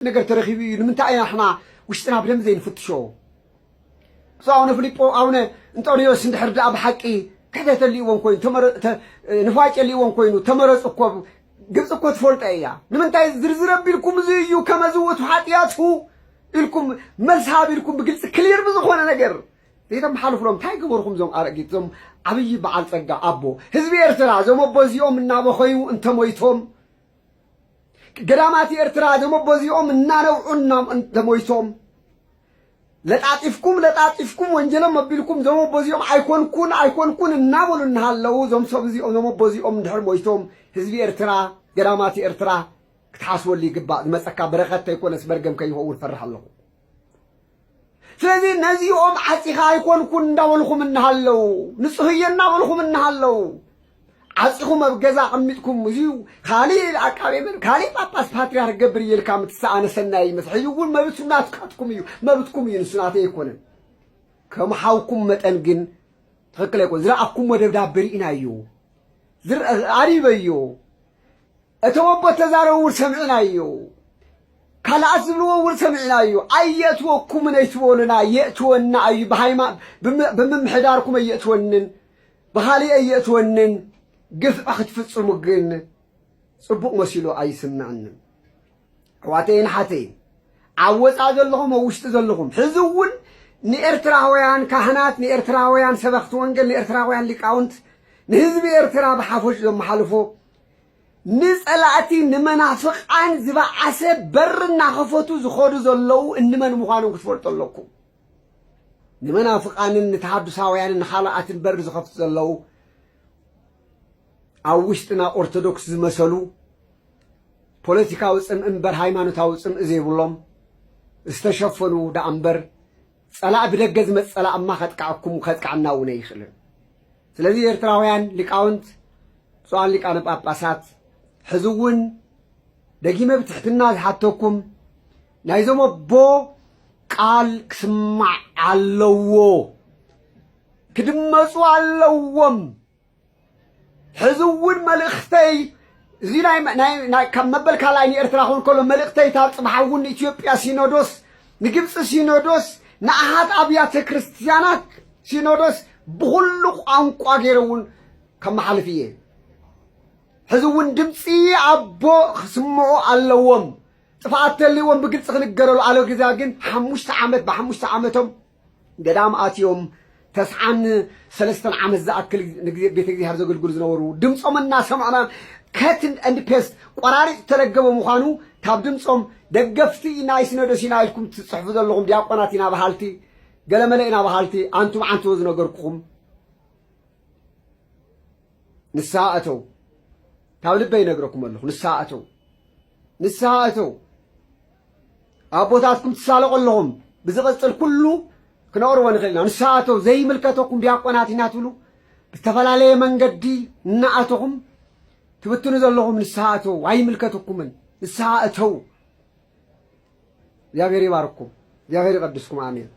ነገር ተረኺቡ እዩ። ንምንታይ ኢና ንሕና ውሽጥና ብደንቢ ዘይንፍትሾ? ብፁዕ ኣቡነ ፊሊጶ፣ ኣቡነ እንጦንዮስ እንድሕር ደኣ ብሓቂ ክሕደት ኣልእዎም ኮይኑ፣ ተመረ-፣ ተ-፣ ንፋጭ ኣልእዎም ኮይኑ፣ ተመረጹ እኮ፣ ግብጺ እኮ ትፈልጦ እያ። ንምንታይ ዝርዝር ኣቢልኩም እዚ እዩ ከመዝውቱ ሓጢኣቱ ኢልኩም መልሲ ሃብ ኢልኩም ብግልጺ ክሊር ብዝኾነ ነገር ዘይተመሓልፉሎም? እንታይ ገበርኩም እዞም ኣረጊት፣ እዞም ዓብዪ በዓል ጸጋ ኣቦ? ህዝቢ ኤርትራ እዞም ኣቦ እዚኦም እናበኸዩ እንተሞይቶም፣ ገዳማት ኤርትራ እዞም ኣቦ እዚኦም እናነብዑ እና-፣ እንተሞይቶም፣ ለጣጢፍኩም ለጣጢፍኩም ወንጀሎም ኣቢልኩም እዞም ኣቦ እዚኦም ኣይኮንኩን ኣይኮንኩን እናበሉ እናሃለዉ፣ እዞም ሰብ እዚኦም፣ እዞም ኣቦ እዚኦም እንድሕር ሞይቶም፣ ህዝቢ ኤርትራ፣ ገዳማት ኤርትራ ክትሓስበሉ ይግባእ። ዝመጸካ በረኸት ተይኮነስ መርገም ከይኸውን ፈርሕ ኣለኹ። ስለዚ ነዚኦም ዓጺኻ ኣይኮንኩን እንዳበልኹም እናሃለዉ፣ ንጹህ እየ እናበልኹም እናሃለዉ፣ ዓጺኹም ኣብ ገዛ ኣቐሚጥኩም፣ እዚዩ ካሊእ ዓቃቤ መ-፣ ካሊእ ጳጳስ ፓትርያርክ ገብር እየ ኢልካ ምትሰኣነ ሰናይ ይመስል። ሕጂ እውን መብት ናትካትኩም እዩ፣ መብትኩም እዩ፣ ንሱ ናተይ ኣይኮነን። ከም ሓውኩም መጠን ግን ትኽክል ኣይኮን። ዝረኣኩምዎ ደብዳቤ ርኢናዮ። ዝረ-፣ ኣንቢበዮ። እቶም ኣቦ ተዛረቡ እውን ሰሚዕናዮ። ካልኣት ዝብልዎ እውን ሰሚዕናዮ። ኣየእትወኩምን ኣይትበሉና፣ የእትወና እዩ። ብሃይማ-፣ ብም-፣ ብምምሕዳርኩም ኣየእትወንን፣ ብኻሊእ ኣየእትወንን። ግፍዒ ክትፍጽሙ ግን ጽቡቕ መሲሉ ኣይስምዐንን። ኣሕዋተይን ኣሓተይን፣ ኣብ ወጻኢ ዘለኹም፣ ኣብ ውሽጢ ዘለኹም፣ ሕዚ እውን ንኤርትራውያን ካህናት፣ ንኤርትራውያን ሰበኽቲ ወንጌል፣ ንኤርትራውያን ሊቃውንት፣ ንህዝቢ ኤርትራ ብሓፈሽ ዘመሓልፎ፣ ንጸላእቲ ንመናፍቃን ዝበዓሰ በር እናኸፈቱ ዝኸዱ ዘለዉ እንመን ምዃኖም ክትፈልጡ ኣለኩም። ንመናፍቃንን ንተሃዱሳውያንን ንኻልኣትን በር ዝኸፍቱ ዘለዉ፣ ኣብ ውሽጥና ኦርቶዶክስ ዝመሰሉ፣ ፖለቲካዊ ጽምኢ እምበር ሃይማኖታዊ ጽምኢ ዘይብሎም፣ ዝተሸፈኑ ደኣ እምበር፣ ጸላኢ ብደገ ዝመጽእ ጸላእማ ከጥቅዓኩም ከጥቅዓና እውን ኣይኽእልን። ስለዚ ኤርትራውያን ሊቃውንት፣ ብፁዓን ሊቃነ ጳጳሳት፣ ሕዚ እውን ደጊመ ብትሕትና ዝሓተኩም፣ ናይዞም ኣቦ ቃል ክስማዕ ኣለዎ፣ ክድመጹ ኣለዎም። ሕዚ እውን መልእኽተይ፣ እዚ ናይ፣ ናይ፣ ናይ፣ ካብ መበል ካልኣይ ንኤርትራ ክኸውን ከሎ፣ መልእኽተይ፣ ካብ ጽባሕ እውን ንኢትዮጵያ ሲኖዶስ፣ ንግብጺ ሲኖዶስ፣ ንኣሃት ኣብያተ ክርስትያናት ሲኖዶስ ብኹሉ ቋንቋ ገይረ እውን ከመሓልፍ እየ። ሕዚ እውን ድምፂ ኣቦ ክስምዑ ኣለዎም። ጥፍኣት ተልዎም ብግልፂ ክንገረሉ። ኣለ ግዛ ግን ሓሙሽተ ዓመት፣ ብሓሙሽተ ዓመቶም ገዳም ኣትዮም ተስዓን ሰለስተን ዓመት ዝኣክል ንግዜ ቤተ እግዚኣብሔር ዘገልግሉ ዝነበሩ፣ ድምፆም እናሰማዕና፣ cut and paste፣ ቆራሪፅ ተለገበ ምዃኑ፣ ካብ ድምፆም ደገፍቲ ኢና፣ ናይ ሲኖዶስ ኢና ኢልኩም ትፅሕፉ ዘለኹም ዲያቆናት ኢና በሃልቲ፣ ገለመለ ኢና በሃልቲ፣ ኣንቱም ዓንትቦ ዝነገርኩኹም ንስሓ እተው። ካብ ልበይ ይነግረኩም ኣለኹ፣ ንስሓ እተው። ንስሓ እተው። ኣቦታትኩም ትሳለቑ ኣለኹም። ብዝቕጽል ኩሉ ክነቕርቦ ንኽእል ኢና። ንስሓ እተው። ዘይምልከተኩም ዲያቆናት ኢና ትብሉ፣ ብዝተፈላለየ መንገዲ እናኣተኹም ትብትኑ ዘለኹም፣ ንስሓ እተው። ኣይምልከተኩምን። ንስሓ እተው። እግዚኣብሔር ይባርኩም። እግዚኣብሔር ይቐድስኩም። ኣሜን።